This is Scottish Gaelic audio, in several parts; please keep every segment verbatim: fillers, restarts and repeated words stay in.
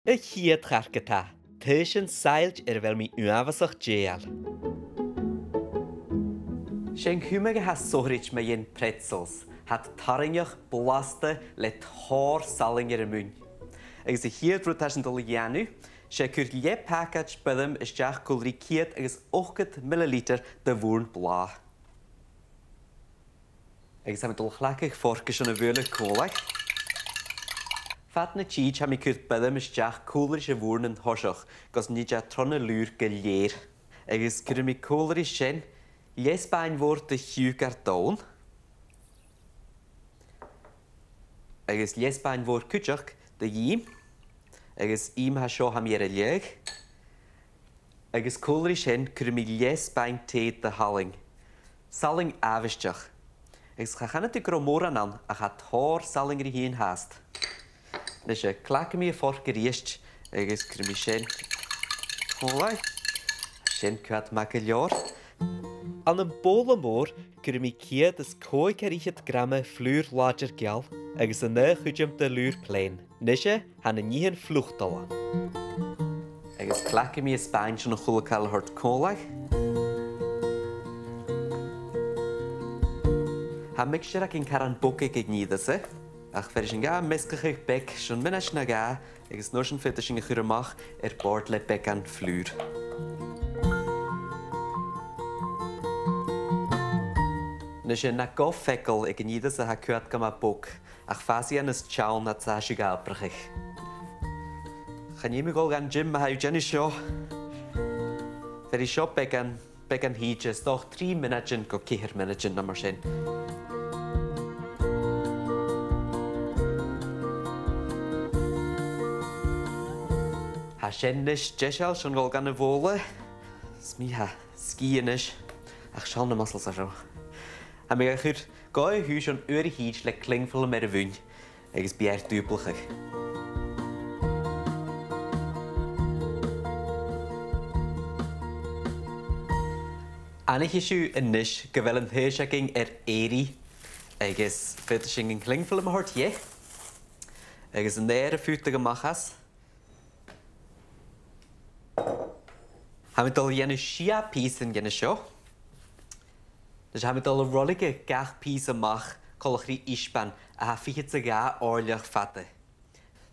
A' chiad char ge-tà, taoisean saillte air a bheil mi uabhasach dèidheil. 'S e an cumadh a tha sònraichte mu dheidhinn pretzels, tha iad tarraingeach, blasta, le tòrr salainn air a muin. Agus a' chiad rud a tha sinn a' dol a dhèanamh, 's e cur leth-phacaid buidheann a-steach còmhla ri ceud agus ochdad millilitear de bhùrn blàth. Agus tha mi a' dol a chleachdadh forc airson a bhualadh còmhla. Fad na tìde tha mi a' cur buidheann a-steach còmhla ris a' bhùrn an toiseach, gus an tèid e tron an fhlùr gu lèir. Agus cuiridh mi còmhla ri sin leth-spàin mhòr de shiùcar donn. Agus leth-spàin mhòr cuideachd de dh'ìm. Agus ìm a tha seo, tha mi air a leaghadh. Agus còmhla ri sin, cuiridh mi leth-spàin tì de shalainn. Salainn àbhaisteach. Agus cha chanadh tu gun robh mòran ann, ach tha tòrr salainn ri thighinn fhathast. Nise, cleachdaidh mi am forc a-rithist, agus cuiridh mi sin còmhla. Sin ceart math gu leòr. Ann am bobhla mòr, cuiridh mi ceud is còig air fhichead grama flùr làidir geal, agus an aon chuideam de fhlùr plèan. Nise, tha na nithean fliuch dol ann. Agus cleachdaidh mi an spàin sin a h-uile càil a thoirt còmhla. Tha mixture againn car bog aig an ìre sa, ach bheir sinn dha measgachadh beag son mionaid no dhà, agus an uair sin faodaidh sinn a chur a-mach air bòrd le beagan flùr. Nise, na gabh feagal aig an ìre sa, tha e ceart gu math bog, ach fàsaidh e nas teann fhad 's a tha sibh ga obrachadh. Chan fheum thu a dhol dhan gym ma tha thu a' dèanamh seo. Bheir seo beagan, beagan thìde, 's dòcha trì mionaidean gu ceithir mionaidean no mar sin. Tha sin a-nis deiseil son a dhol dhan a' bhobhla. 'S mi tha sgìth a-nis, ach seall na muscles a tha seo. Tha mi ga chur gu aon taobh son uair a thìde le clingfilm air a mhuin, agus bidh e air dùblachadh. Aithnichidh sibh a-nis gu bheil an taois againn air èirigh, agus faodaidh sinn an clingfilm a thoirt dheth, agus an aer a phutadh a-mach às. Tha mi a' dol a dhèanamh sia pìosan dhen a seo. Nise, tha mi a' dol a roiligeadh gach pìos a-mach coltach ri isbean a tha fichead 's a dhà òirleach fada.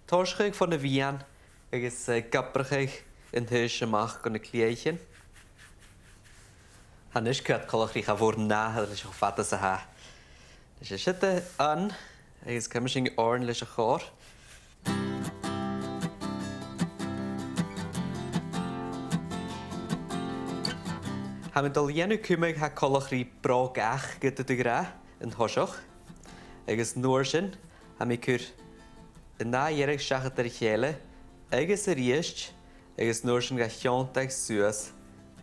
Tòiseachadh fon a' mheadhan agus, eh, ag obrachadh an taois a-mach gu na cliathaichean. Tha a-nis ceart coltach ri cha mhòr an nàdar leis cho fada 's a tha. Nise, siud e, agus cumaidh sinn oirnn leis a' chòrr. Tha mi a' dol a dhèanamh cumadh a tha coltach ri bròg each, ged a tha thu ag ràdh, an toiseach, agus an uair sin, tha mi a' cur an dà dheireadh seachad air a chèile, agus a-rithist, agus an uair sin ga thionndadh suas,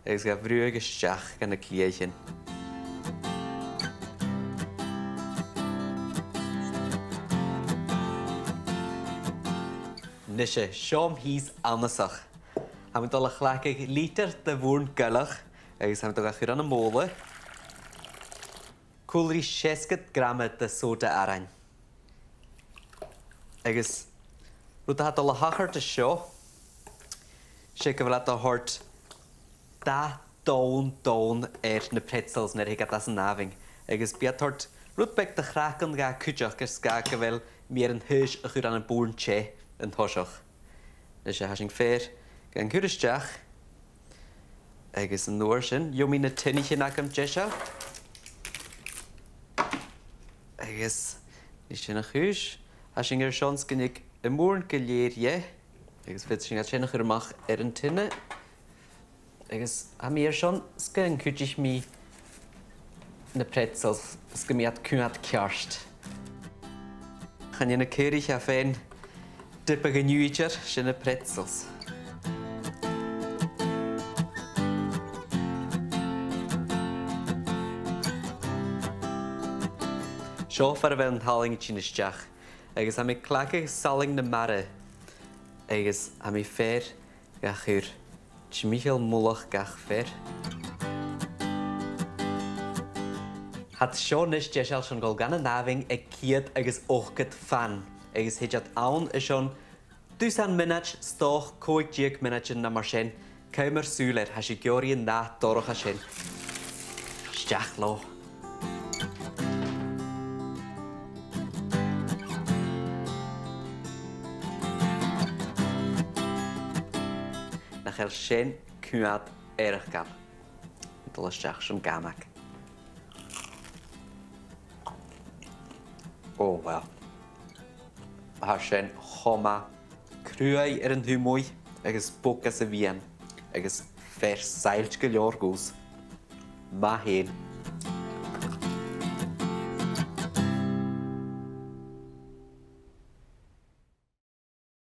agus ga bhruthadh a-steach dha na cliathaichean. Nise, seo am pìos annasach. Tha mi a' dol a chleachdadh litir de bhùrn goileach, agus tha mi a' dol ga chur ann am bobhla. Còmhla ri seasgad grama de sòda arain. Agus rud a tha a' dol a thachairt an seo, 's e gu bheil iad a' toirt dath donn, donn air na pretzels nuair a thig iad às an àmhainn. Agus bidh iad a' toirt rud beag de chraiceann dha cuideachd air sgàth gu bheil mi air an taois a chur ann am bùrn teth an toiseach. Nise, tha sinn fhèin gan cur a-steach. Agus an uair sin, gheibh mi na tionnaichean agam deiseil. Agus nì sin a' chùis, tha sinn airson 's gun tig am bùrn gu lèir dheth. Agus faodaidh sinn iad sin a chur a-mach air an tiona. Agus tha mi airson 's gun cuidich mi na pretzels, 's gum bi iad a' coimhead ceart. Chan e na caoraich a tha fèin diopadh an fhìdhlear, 's e na pretzels. Seo far a bheil an t-salainn a' tighinn a-steach, agus tha mi a' cleachdadh salainn na mara, agus tha mi fhèin ga chur timcheall mullach gach fear. Tha iad seo a-nis deiseil son a dhol dhan an àmhainn aig ceud agus ochdad fan, agus thèid iad ann airson Dusan mionaid, 's dòcha còig deug mionaid no mar sin, cumaibh sùil air, tha sibh ag iarraidh an dath dorcha sin. A-steach leotha. Nach eil sin coimhead eireachdail? Dol a-steach san ghanach. Oh well. Tha sin cho math. Cruaidh air an taobh a-muigh agus bog às a' mheadhan agus fear saillte gu leòr dhomhsa. Math fhèin.